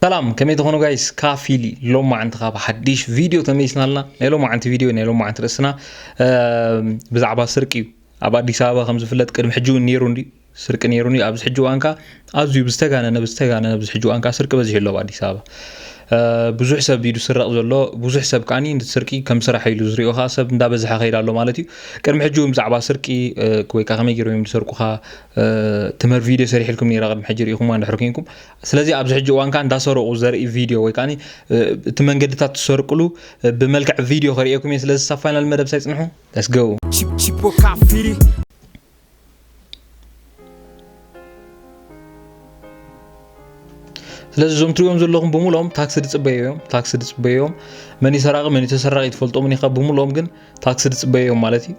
ሰላም፣ ከመይ ትኾኑ ጋይስ? ካፊሊ ሎማዓንቲ ካብ ሓድሽ ቪድዮ ተመሊስናልና። ናይ ሎማዓንቲ ቪድዮ፣ ናይ ሎማዓንቲ ርእስና፣ እ፣ ብዛዕባ ስርቂ እዩ። ኣብ ኣዲስ ኣበባ ከም ዝፍለጥ ቅድሚ ሕጂ እውን ነይሩ እንዲ፣ ስርቂ ነይሩ እንዲ፣ ኣብዚ ሕጂ እዋን ከኣ ኣዝዩ ብዝተጋነነ፣ ብዝተጋነነ ኣብዚ ሕጂ እዋን ከኣ ስርቂ በዚሑ ኣሎ ኣብ ኣዲስ ኣበባ። እ፣ ብዙሕ ሰብ እዩ ዝስረቕ ዘሎ፣ ብዙሕ ሰብ ከኣኒ ነቲ ስርቂ ከም ስራሕ ኢሉ ዝሪኦ ከኣ ሰብ እንዳበዝሐ ከይድ ኣሎ ማለት እዩ። ቅድሚ ሕጂ እውን ብዛዕባ ስርቂ፣ እ፣ ወይ ከኣ ከመይ ገይሮም እዮም ዝሰርቁኻ፣ እ፣ ትምህር ቪድዮ ሰሪሕልኩም ነይረ ቅድሚ ሕጂ ርኢኹማ እንድሕር ኮንኩም። ስለዚ ኣብዚ ሕጂ እዋን ከኣ እንዳሰረቑ ዘርኢ ቪድዮ ወይ ከኣ፣ እ፣ እቲ መንገድታት ዝሰርቅሉ፣ እ፣ ብመልክዕ ቪድዮ ከርእየኩም እየ። ስለዚ ሳብ ፋይናል መደብ ሳይጽንሑ፣ let's go። Chip- Chipo Kafiri. ስለዚ እዞም ትሪእዎም ዘለኹም ብምልኦም ታክሲ ዝጽበዩ እዮም። ታክሲ ዝጽበዩ እዮም። መን እዩ ሰራቒ፣ መን እዩ ተሰራቒ ትፈልጦምን ኢኻ። ብምልኦም ግን ታክሲ ዝጽበዩ እዮም ማለት እዩ።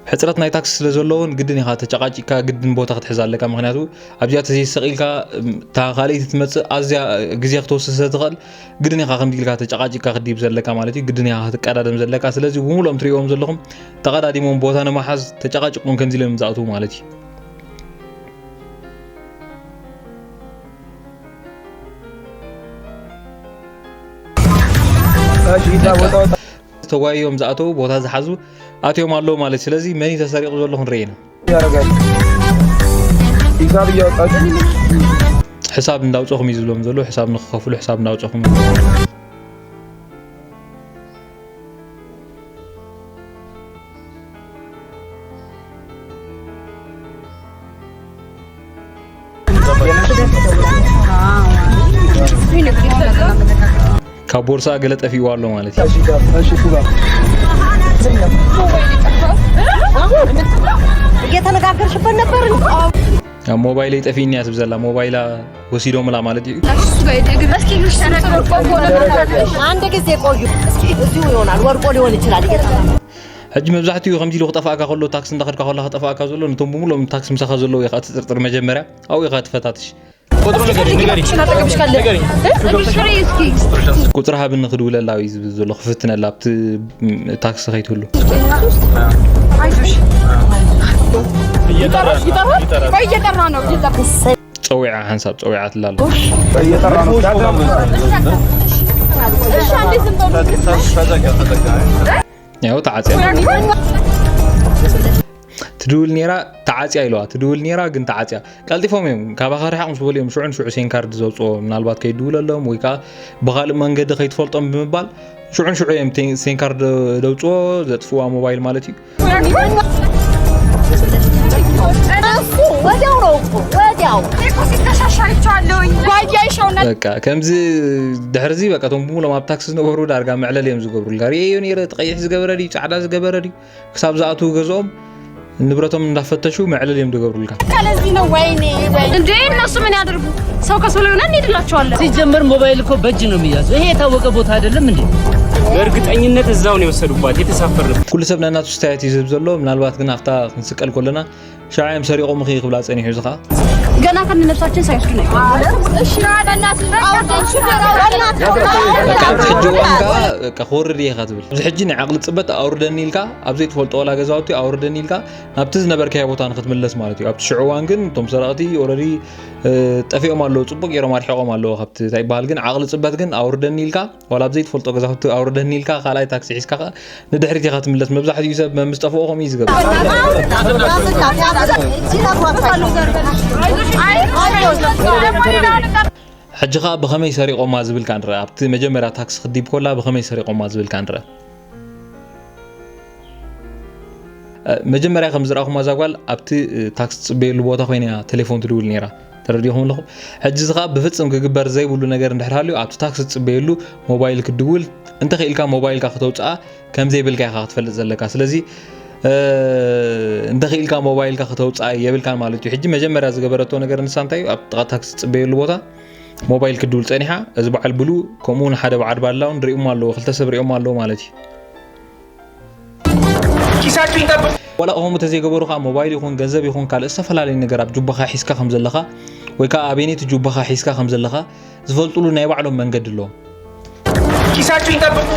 ሕጽረት ናይ ታክሲ ስለ ዘሎ እውን ግድን ኢኻ ተጨቃጭካ ግድን ቦታ ክትሕዝ ኣለካ። ምኽንያቱ ኣብዚኣ ተዘይሰቒልካ፣ እም፣ እታ ካልኣይቲ ትመጽእ ኣዝያ ግዜ ክትወስድ ስለ ትኽእል ግድን ኢኻ ከምዚ ኢልካ ተጨቃጭካ ክትድይብ ዘለካ ማለት እዩ። ግድን ኢኻ ክትቀዳደም ዘለካ። ስለዚ ብምልኦም ትሪእዎም ዘለኹም ተቐዳዲሞም ቦታ ንምሓዝ ተጨቃጭቆም ከምዚ ኢሎም ዝኣትዉ ማለት እዩ። እሺ፣ እዛ ቦታ ተጓዮም ዝኣተዉ ቦታ ዝሓዙ ኣትዮም ኣለዉ ማለት እዩ። ስለዚ መን እዩ ተሰሪቑ ዘሎ ክንርኢ ኢና። ያረጋል። ሂሳብ እያወጣችሁ ሕሳብ እንዳውፀኹም እዩ ዝብሎም ዘሎ። ሕሳብ ንክኸፍሉ ሕሳብ እንዳውፀኹም እዩ። ካብ ቦርሳ ገለ ጠፊእዋ ኣሎ ማለት እዩ። እየተነጋገርሽበት ነበር። ኣብ ሞባይለይ ጠፊእኒ እያ ትብል ዘላ። ሞባይላ ወሲዶምላ ማለት እዩ። አንድ ጊዜ ቆዩ እስኪ፣ እዚሁ ይሆናል፣ ወድቆ ሊሆን ይችላል። እየጠፋ ሕጂ መብዛሕትኡ ከምዚ ኢሉ ክጠፍኣካ ከሎ፣ ታክሲ እንዳኸድካ ከላ ክጠፍኣካ ዘሎ፣ ነቶም ብምሉኦም ታክሲ ምሳኻ ዘለዉ ኢኻ ትጥርጥር። መጀመርያ ኣብኡ ኢኻ ትፈታትሽ። ቁጥሩ ንገሪ፣ ንገሪ። ንገሪ። ቁፅሪ ሃብኒ ክድውለላ እዩ ዝብል ዘሎ፣ ክፍትነላ ኣብቲ ታክሲ ከይትህሉ። እየጠራ ነው። ፀዊዓ ሓንሳብ ፀዊዓ ትላለ። ያው ተዓፅያ ትድውል ነይራ፣ ተዓፅያ ኢለዋ። ትድውል ነይራ ግን ተዓፅያ። ቀልጢፎም እዮም ካባኻ ርሓቕ ምስ በሉ እዮም ሽዑን ሽዑ ሴን ካርድ ዘውፅኦ። ምናልባት ከይድውለሎም ወይ ከዓ ብኻልእ መንገዲ ከይትፈልጦም ብምባል ሽዑን ሽዑ እዮም ቴን- ሴን ካርድ ዘውፅኦ፣ ዘጥፍዋ ሞባይል ማለት እዩ። እሱ ወዲያው ነው እኮ ወዲያው። በቃ ከምዚ ድሕርዚ በቃ እቶም ብምሎም ኣብ ታክሲ ዝነበሩ ዳርጋ መዕለል እዮም ዝገብሩልካ። ርእየዮ ነይረ፣ እቲ ቀይሕ ዝገበረ ድዩ ፃዕዳ ዝገበረ ድዩ ክሳብ ዝኣትዉ ገዝኦም ንብረቶም እንዳፈተሹ መዕለል እዮም ዝገብሩልካ። ስለዚህ ነው ወይኔ ወይ እንዴ እነሱ ምን ያደርጉ? ሰው ከሰው ላይ ሆነን እንሄድላቸዋለን። ሲጀመር ሞባይል እኮ በእጅ ነው የሚያዘው። ይሄ የታወቀ ቦታ አይደለም እንዴ? በእርግጠኝነት እዛው ነው የወሰዱባት የተሳፈርንበት። ኩሉ ሰብ ነናቱ ኣስተያየት እዩ ዝህብ ዘሎ። ምናልባት ግን ኣብታ ክንስቀል ከለና ሽዓ እዮም ሰሪቖምኺ ክብላ ጸኒሑ እዚ ኸዓ ገና ከነ ነብሳችን ሳይወስዱ ነው። በቃ ኣብዚ ሕጂ እዋን ከኣ በቃ ክወርድ እየ ኢኻ ትብል። ኣብዚ ሕጂ ናይ ዓቕሊ ጽበት ኣውርደኒ ኢልካ ኣብ ዘይትፈልጦ ዋላ ገዛውቲ ኣውርደኒ ኢልካ ናብቲ ዝነበርካዮ ቦታ ንክትምለስ ማለት እዩ። ኣብቲ ሽዑ እዋን ግን እቶም ሰረቕቲ ኦረዲ ጠፊኦም ኣለዉ፣ ጽቡቅ ገይሮም ኣርሒቖም ኣለዉ ካብቲ እንታይ ይበሃል። ግን ዓቕሊ ጽበት ግን ኣውርደኒ ኢልካ ዋላ ኣብ ዘይትፈልጦ ገዛውቲ ኣውርደኒ ኢልካ ካልኣይ ታክሲ ሒዝካ ኸኣ ንድሕሪት ኢኻ ትምለስ። መብዛሕትኡ ሰብ መምስ ጠፍኦ ከምኡ እዩ ዝገብር። ሕጂ ኸኣ ብኸመይ ሰሪቖማ ዝብል ከኣ ንርኣ። ኣብቲ መጀመርያ ታክሲ ክዲብ ኮላ ብኸመይ ሰሪቖማ ዝብል ከኣ ንርኣ። መጀመርያ ከም ዝረኣኹማ እዛ ጓል ኣብቲ ታክሲ ትጽበየሉ ቦታ ኮይና እያ ቴሌፎን ትድውል ነይራ። ተረዲኹም ኣለኹም? ሕጂ እዚ ኸኣ ብፍጽም ክግበር ዘይብሉ ነገር እንድሕር ሃልዩ ኣብቲ ታክሲ ትጽበየሉ ሞባይል ክትድውል እንተኽኢልካ ሞባይልካ ክተውጽኣ ከም ዘይብልካ ኢኻ ክትፈልጥ ዘለካ። ስለዚ እንተኽኢልካ ሞባይልካ ክተውጽኣ የብልካን ማለት እዩ። ሕጂ መጀመርያ ዝገበረቶ ነገር ንሳ እንታይ እዩ? ኣብ ጥቓ ታክሲ ትጽበየሉ ቦታ ሞባይል ክትድውል ጸኒሓ። እዚ በዓል ብሉ ከምኡ እውን ሓደ በዓል ባላ እውን ሪኦም ኣለዎ፣ ክልተ ሰብ ሪኦም ኣለዎ ማለት እዩ። ኪሳችሁ ይጠብቅ። ዋላ ከምኡ ተዘይገበሩ ከዓ ሞባይል ይኹን ገንዘብ ይኹን ካልእ ዝተፈላለዩ ነገር ኣብ ጁባኻ ሒዝካ ከም ዘለኻ ወይ ከዓ ኣበይነይቲ ጁባኻ ሒዝካ ከም ዘለኻ ዝፈልጡሉ ናይ ባዕሎም መንገዲ ኣለዎም። ኪሳችሁ ይጠብቅ።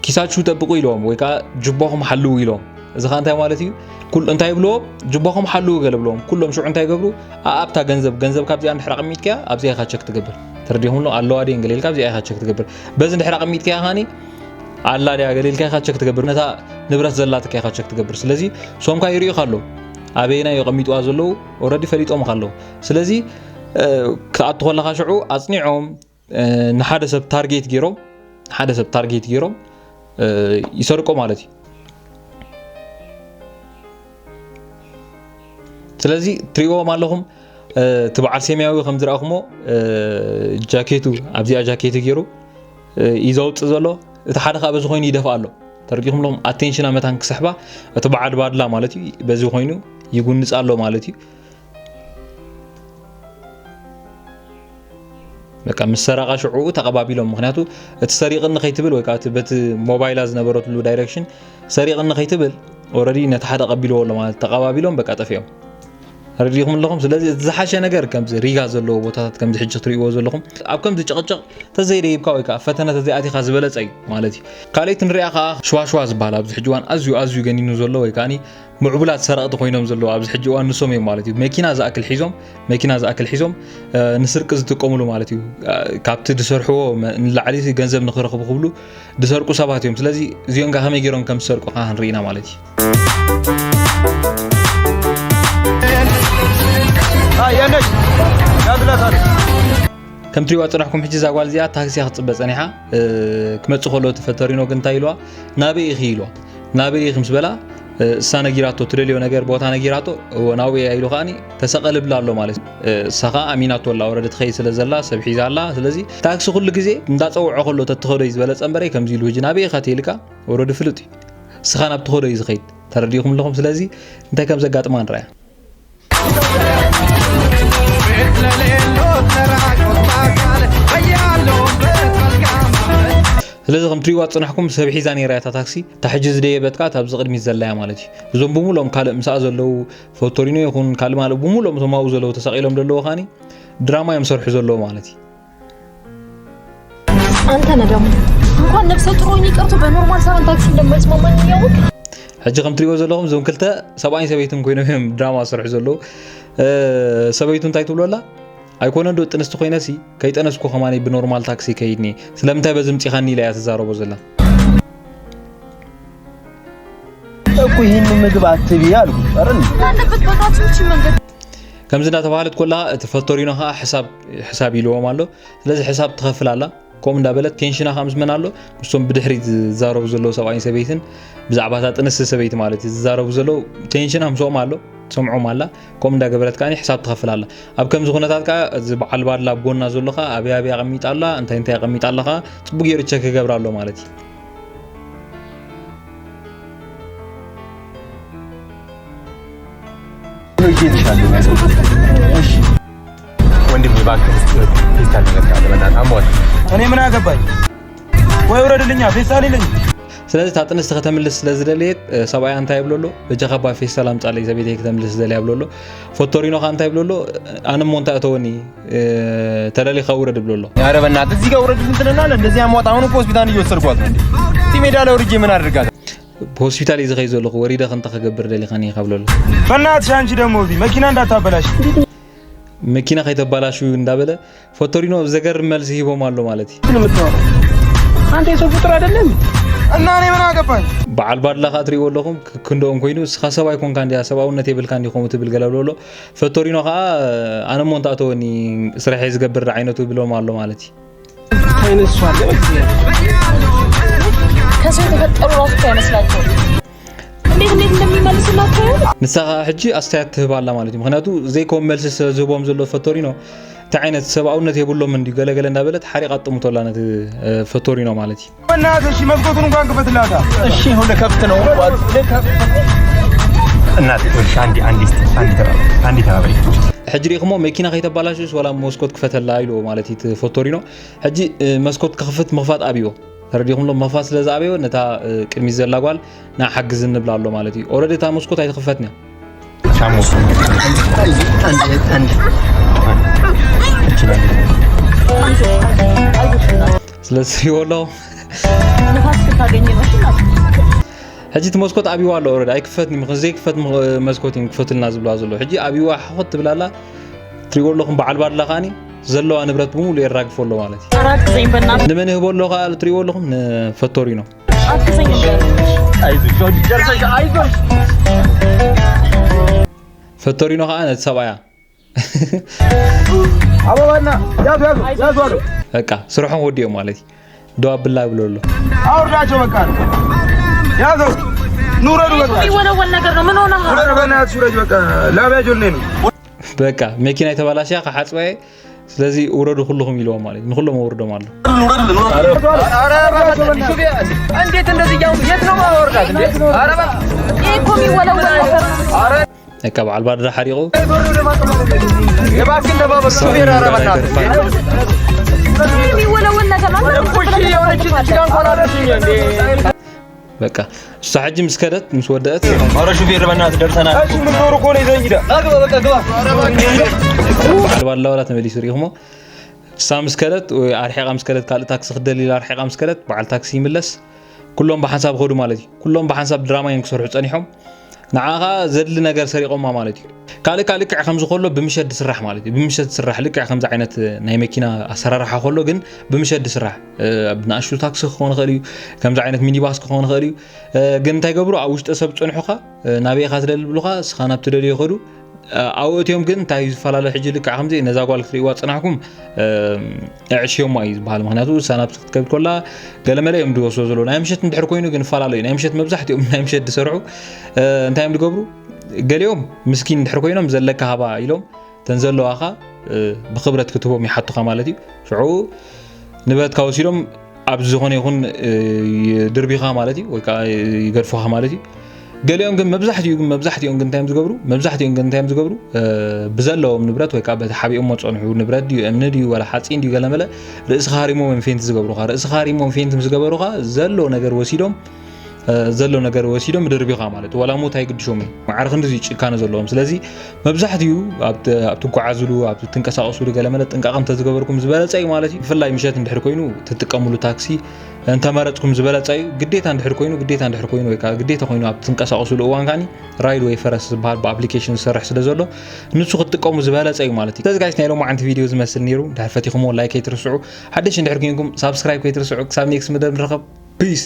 ኪሳችሁ ጠብቁ ኢሎም ወይ ከዓ ጅባኹም ሓልዉ ኢሎም። እዚ ከዓ እንታይ ማለት እዩ? ኩል እንታይ ይብልዎም? ጅባኹም ሓልዉ ገለ ብልዎም። ኩሎም ሽዑ እንታይ ይገብሩ? ኣኣብታ ገንዘብ ገንዘብ ካብዚኣ እንድሕር ኣቐሚጥካያ ኣብዚኣ ኢኻ ቸክ ትገብር። ተረዲኹም ኣሎ ኣለዋ ድየን ገለ ኢልካ ኣብዚኣ ኢኻ ቸክ ትገብር። በዚ እንድሕር ኣቐሚጥካያ ኻኒ ኣላ ድያ ገለ ኢልካ ኢኻ ቸክ ትገብር። ነታ ንብረት ዘላትካ ኢኻ ቸክ ትገብር። ስለዚ ሶምካ ይርእዩኻ ኣለዉ። ኣበየና እዩ ቀሚጥዋ ዘለዉ? ኦረዲ ፈሊጦም ኣለዉ። ስለዚ ክኣቱ ከለኻ ሽዑ ኣጽኒዖም ንሓደ ሰብ ታርጌት ገይሮም ንሓደ ሰብ ታርጌት ገይሮም ይሰርቆ ማለት እዩ። ስለዚ ትሪእዎም ኣለኹም። እቲ በዓል ሴምያዊ ከም ዝረኣኹሞ ጃኬቱ ኣብዚኣ ጃኬቱ ገይሩ እዩ ዘውፅእ ዘሎ። እቲ ሓደ ከዓ በዚ ኮይኑ ይደፍእ ኣሎ። ተረዲኹም ኣለኹም ኣቴንሽና መታን ክስሕባ እቲ በዓል ባድላ ማለት እዩ በዚ ኮይኑ ይጉንፅ ኣሎ ማለት እዩ። በቃ ምስ ሰረቓ ሽዑ ተቐባቢሎም። ምክንያቱ እቲ ሰሪቕኒ ከይትብል ወይ ከዓ እቲ በቲ ሞባይላ ዝነበረትሉ ዳይሬክሽን ሰሪቕኒ ከይትብል ኦረዲ ነቲ ሓደ ቀቢልዎ ኣሎ ማለት ተቐባቢሎም በቃ ጠፊኦም። ረዲኹም ኣለኹም። ስለዚ እቲ ዝሓሸ ነገር ከምዚ ሪጋ ዘለዎ ቦታታት ከምዚ ሕጂ ትርእይዎ ዘለኹም ኣብ ከምዚ ጭቕጭቕ ተዘይደይብካ ወይ ከዓ ፈተነ ተዘይኣቲኻ ዝበለፀ እዩ ማለት እዩ። ካልኣይቲ ንሪኣ ከዓ ሽዋሽዋ ዝበሃል ኣብዚ ሕጂ እዋን ኣዝዩ ኣዝዩ ገኒኑ ዘሎ ወይ ከዓ ምዕቡላት ሰረቕቲ ኮይኖም ዘለዉ ኣብዚ ሕጂ እዋን ንሶም እዮም ማለት እዩ። መኪና ዝኣክል ሒዞም መኪና ዝኣክል ሒዞም ንስርቂ ዝጥቀሙሉ ማለት እዩ። ካብቲ ዝሰርሕዎ ንላዕሊ ገንዘብ ንክረኽቡ ክብሉ ዝሰርቁ ሰባት እዮም። ስለዚ እዚኦም ከ ከመይ ገይሮም ከም ዝሰርቁ ከዓ ክንርኢ ኢና ማለት እዩ። ከም ትሪእዋ ፅናሕኩም ሕጂ እዛ ጓል እዚኣ ታክሲ ክትፅበ ፀኒሓ ክመፅእ ከሎ እቲ ፈተሪኖ ግን እንታይ ኢልዋ ናበይ ኢኺ ኢልዋ ናበይ ኢኺ ምስ በላ እሳ ነጊራቶ ትደልዮ ነገር ቦታ ነጊራቶ እዎ ናብኡ እያ ኢሉ ከዓኒ ተሰቐልብላ ኣሎ ማለት እዩ። እሳ ከዓ ኣሚናቶ ኣላ ወረደ ትኸይድ ስለ ዘላ ሰብ ሒዛ ኣላ። ስለዚ ታክሲ ኩሉ ግዜ እንዳፀውዖ ከሎ ተትኸዶ እዩ ዝበለፀ እምበረይ ከምዚ ኢሉ ህጂ ናበይ ኢኻ ተይልካ ወረዱ ፍሉጥ እዩ። እስኻ ናብ ትኸዶ እዩ ዝኸይድ ተረዲኹም ኣለኹም። ስለዚ እንታይ ከም ዘጋጥማ ንረኣያ። ስለዚ ከም ትሪእዋ ዝፅናሕኩም ሰብ ሒዛ ነይራ እታ ታክሲ እታ ሕጂ ዝደየበትካ እታ ኣብዚ ቅድሚት ዘላያ ማለት እዩ። እዞም ብሙሎም ካልእ ምሳኣ ዘለዉ ፈቶሪኖ ይኹን ካልእ ማለት ብሙሎም እቶም ኣብኡ ዘለዉ ተሰቒሎም ዘለዉ ካኒ ድራማ እዮም ሰርሑ ዘለዉ ማለት እዩ። አንተ ነህ ደግሞ እንኳን ነፍሰ ጡር ሆኜ ቀርቶ በኖርማል ሰዓት ታክሲ እንደማይስማማኝ እያወቅ ሕጂ ከም ትሪእዎ ዘለኹም እዞም ክልተ ሰብኣይን ሰበይትን ኮይኖም እዮም ድራማ ዝሰርሑ ዘለዉ። ሰበይቱ እንታይ ትብሎ ኣላ? ኣይኮነን ዶ ጥንስቲ ኮይነሲ ከይጠነስኩ ከማነይ ብኖርማል ታክሲ ከይድኒ ስለምንታይ በዚ ምፂኻኒ ኢላ እያ ትዛረቦ ዘላ። እኮ ይህን ምግብ አትቢ አልኩሽ አይደል? ያለበት ቦታ ትንሽ መንገድ ከምዚ እንዳተባሃለት ኮላ እቲ ፈቶሪኖ ከዓ ሕሳብ ሕሳብ ኢልዎም ኣሎ። ስለዚ ሕሳብ ትኸፍል ኣላ። ከምኡ እንዳበለት ቴንሽና ከዓ ምስ መን ኣሎ ምስቶም ብድሕሪት ዝዛረቡ ዘለዉ ሰብኣይን ሰበይትን ብዛዕባ እታ ጥንስቲ ሰበይቲ ማለት እዩ ዝዛረቡ ዘለዉ ቴንሽና ምስኦም ኣሎ ትሰምዖም ኣላ። ከምኡ እንዳገበረት ከዓ ሕሳብ ትኸፍል ኣላ። ኣብ ከምዚ ኩነታት ከዓ እዚ በዓል ባድላ ኣብ ጎና ዘሎ ከዓ ኣበይ ኣበይ ኣቐሚጣ ኣላ እንታይ እንታይ ኣቐሚጣ ኣላ ከዓ ፅቡቅ ገይሩ ቸክ ክገብር ኣሎ ማለት እዩ። ወንድም እባክህ ፌስታል ነገር ካለ በእናትህ አሞት። እኔ ምን አገባኝ? ወይ ውረድልኛ ፌስታል ይለኝ። ስለዚ እታ ጥንስቲ ከተምልስ ስለ ዝደለየት ሰብኣያ እንታይ ይብሎ ኣሎ? በጃኻ እባ ፌስታል ኣምጻለይ ሰበይተይ ክተምልስ ዝደልያ ይብሎ ኣሎ። ፎቶሪኖ ኸኣ እንታይ ይብሎ ኣሎ? ኣነ እሞ እንታይ እተወኒ ተደሊኻ ውረድ ይብሎ ኣሎ። ኧረ በእናትህ እዚህ ጋር ውረድ እንትን እንላለን። እንደዚህ አሟት አሁን እኮ ሆስፒታል እየወሰድኳት ነው። እንዴ እዚህ ሜዳ ላይ ወርጄ ምን አደርጋለሁ? ሆስፒታል እዩ ዝኸይ ዘለኹ ወሪደ ክንተ ክገብር ደሊኻኒ ኢኻ ብሎ ኣሎ። በእናትሽ አንቺ ደግሞ እዚህ መኪና እንዳታበላሽ። መኪና ከይተባላሹ እንዳበለ ፎቶሪኖ ዘገርም መልሲ ሂቦም ኣሎ ማለት እዩ። ምን የምታወራው አንተ የሰው ፍጡር አይደለም። እና እኔ ምን አገባኝ? በዓል ባድላ ከዓ ትሪእዎ ኣለኹም ክንደኦም ኮይኑ እስኻ ሰብ ኣይኮንካ እንዲያ ሰብኣውነት የብልካ እንዲ ከምኡ ትብል ገለ ብሎ ኣሎ። ፈቶሪኖ ከዓ ኣነ እሞ እንታእተወኒ ስራሐይ ዝገብር ዓይነቱ ይብሎም ኣሎ ማለት እዩ። ከሰው የተፈጠሩ ራሱ እኮ አይመስላቸውም። እንዴት እንዴት እንደሚመልስላቸው ንሳ ከዓ ሕጂ ኣስተያየት ትህብ ኣላ ማለት እዩ። ምክንያቱ ዘይከም መልሲ ስለ ዝህቦም ዘሎ ፈቶሪኖ እቲ ዓይነት ሰብኣውነት የብሎም እንዲ ገለገለ እንዳበለት ሓሪቃ ጥምቶ ኣላ ነቲ ፈቶሪኖ ማለት እዩ። በእናትህ እሺ መስኮቱን እንኳን ክፈትላታ። እሺ ይሁን ልከፍት ነው። እናት ወልሽ አንዲ አንዲ አንዲ ተባበሪ። ሕጂ ሪእኽሞ መኪና ከይተባላሽስ ወላ መስኮት ክፈተላ ኢልዎ ማለት እዩ ፈቶሪኖ። ሕጂ መስኮት ክኽፍት ምኽፋት ኣብይዎ ተረዲኹም ሎ ምኽፋት ስለ ዝኣበዮ ነታ ቅድሚት ዘላ ጓል ንዓ ሓግዝ ንብላ ኣሎ ማለት እዩ። ኦረዲ እታ መስኮት ኣይትኽፈትን እያ። ሻሙ አንድ አንድ ስለዚ ይወሎ ንፋስ ክታገኘ ነው ሽናት ሕጂ እቲ መስኮት ኣብዋ ኣሎ ኦረድ ኣይክፈት ምኽ ዘይክፈት መስኮት እዮም ክፈትልና ዝብላ ዘሎ ሕጂ ኣብዋ ሓኾት ትብላላ ትሪዎ ኣለኹም በዓል ባድላ ከዓኒ ዘለዋ ንብረት ብምሉ የራግፎ ኣሎ ማለት እዩ ራግዘኝ በና ንመን ይህቦ ኣሎ ከዓ ትሪዎ ኣለኹም ንፈቶሪ ነው አግዘኝ አይዞሽ ጨርሰሽ አይዞሽ ፈቶሪኖ ከዓ ነቲ ሰብኣያ አበባና ያዙ ያዙ ያዙ አሉ በቃ ስርሖም ወዲኦም ማለት እዩ ዶ ኣብላ ብሎ ኣሎ አውርዳቸው በቃ ያዙ ንውረዱ በቃ ይወለወል ነገር ነው ምን ሆነ ውረዱ በእናትሽ ውረጅ በቃ ላቢያ ጆኔ ነው በቃ መኪና የተባላሽያ ከሓፅባየ ስለዚ ውረዱ ኩልኹም ኢልዎም ማለት እዩ ንኩሎም ወርዶም ኣሎ ኧረ እባክህ ሹፌር እንዴት እንደዚህ እያሉ የት ነው ማወርዳት እንዴ ኧረ እባክህ ይሄ እኮ የሚወለወል ነገር ነው ኧረ በቃ በዓል ባድራ ሓሪቑ እባክህን ተባበል ሹፌር ኧረ በእናትህ ይሄ የሚወለወል ነገር ነው ቁሽ የሆነችን ችጋ እንኳን አለችኝ እንዴ በቃ እሷ ሕጂ ምስ ከደት ምስ ወደአት ኧረ ሹፌር በእናትህ ደርሰናል እሺ ምን ኖር እኮ ነው ይዘኝ ሂዳ ና ግባ በቃ ግባ ባላ ወላ ተመሊሱ ርኢኹሞ እሳ ምስ ከደት ወይ ኣርሒቓ ምስ ከደት ካልእ ታክሲ ክደል ኢላ ኣርሒቓ ምስ ከደት በዓል ታክሲ ይምለስ ኩሎም ብሓንሳብ ኸዱ ማለት እዩ ኩሎም ብሓንሳብ ድራማ እዮም ክሰርሑ ጸኒሖም ንዓ ኸዓ ዘድሊ ነገር ሰሪቖማ ማለት እዩ ካልእ ካልእ ልክዕ ከምዚ ከሎ ብምሸት ዝስራሕ ማለት እዩ ብምሸት ዝስራሕ ልክዕ ከምዚ ዓይነት ናይ መኪና ኣሰራርሓ ከሎ ግን ብምሸት ዝስራሕ እ፣ ብንኣሽቱ ታክሲ ክኸውን ይኽእል እዩ ከምዚ ዓይነት ሚኒባስ ክኸውን ይኽእል እዩ እ፣ ግን እንታይ ገብሩ ኣብ ውሽጢ ሰብ ዝፀንሑኻ እ፣ ናበይ ኢኻ ትደሊ ብሉኻ እስኻ ናብ ትደልዮ ይኸዱ እ፣ ኣብኡ እትዮም ግን እንታይ ዝፈላለ ሕጂ ልክዕ ከምዚ ነዛ ጓል ክትርእይዋ ዝፀናሕኩም እ፣ ኣዕሽዮማ እዩ ዝበሃል ምክንያቱ እሳ ናብቲ ክትከብድ ከላ ገለመለ እዮም ዝወስዶ ዘሎ ናይ ምሸት እንድሕር ኮይኑ ግን ይፈላለዩ ናይ ምሸት መብዛሕትኦም ናይ ምሸት ዝሰርሑ እ፣ እንታይ እዮም ዝገብሩ ገሊኦም ምስኪን እንድሕር ኮይኖም ዘለካ ሃባ ኢሎም እተን ዘለዋኻ እ፣ ብክብረት ክትቦም ይሓቱኻ ማለት እዩ ሽዑ ንብረትካ ወሲዶም ኣብ ዝኾነ ይኹን እ፣ ድርቢኻ ማለት እዩ ወይ ከዓ ይገድፉኻ ማለት እዩ ገሊኦም ግን መብዛሕትኡ ግን መብዛሕትኦም ግን እንታይ እዮም ዝገብሩ መብዛሕትኦም ግን እንታይ እዮም ዝገብሩ እ፣ ብዘለዎም ንብረት ወይ ከዓ በቲ ሓቢኦሞ ዝፀንሑ ንብረት ድዩ እምኒ ድዩ ወላ ሓፂን ድዩ ገለመለ ርእስኻ ሃሪሞም እዮም ፌንት ዝገብሩኻ ርእስኻ ሃሪሞም ፌንት ምስ ገበሩኻ ዘሎ ነገር ወሲዶም እ፣ ዘሎ ነገር ወሲዶም ድርቢኻ ማለት እዩ። ዋላ ሞት ኣይግድሾምን እዩ። ማዕረ ክንድዚ እዩ ጭካነ ዘለዎም። ስለዚ መብዛሕትኡ ኣብ ት- ኣብ ትጓዓዝሉ ኣብ ትንቀሳቐስሉ ገለመለ ጥንቃቐ እንተዝገበርኩም ዝበለፀ እዩ ማለት እዩ። ብፍላይ ምሸት እንድሕር ኮይኑ ትጥቀምሉ ታክሲ እንተመረፅኩም ዝበለፀ እዩ። ግዴታ እንድሕር ኮይኑ ግዴታ እንድሕር ኮይኑ ወይ ከዓ ግዴታ ኮይኑ ኣብ ትንቀሳቐስሉ እዋን ከዓኒ ራይድ ወይ ፈረስ ዝበሃል ብኣፕሊኬሽን ዝሰርሕ ስለ ዘሎ ንሱ ክትጥቀሙ ዝበለፀ እዩ ማለት እዩ። ስለዚ ጋይስ ናይ ሎማዓንቲ ቪድዮ ዝመስል ነይሩ። እንድሕር ፈቲኹምዎ ላይክ ከይትርስዑ። ሓደሽ እንድሕር ኮይንኩም ሳብስክራይብ ከይትርስዑ። ክሳብ ኔክስት መደብ ንረኸብ። ፒስ።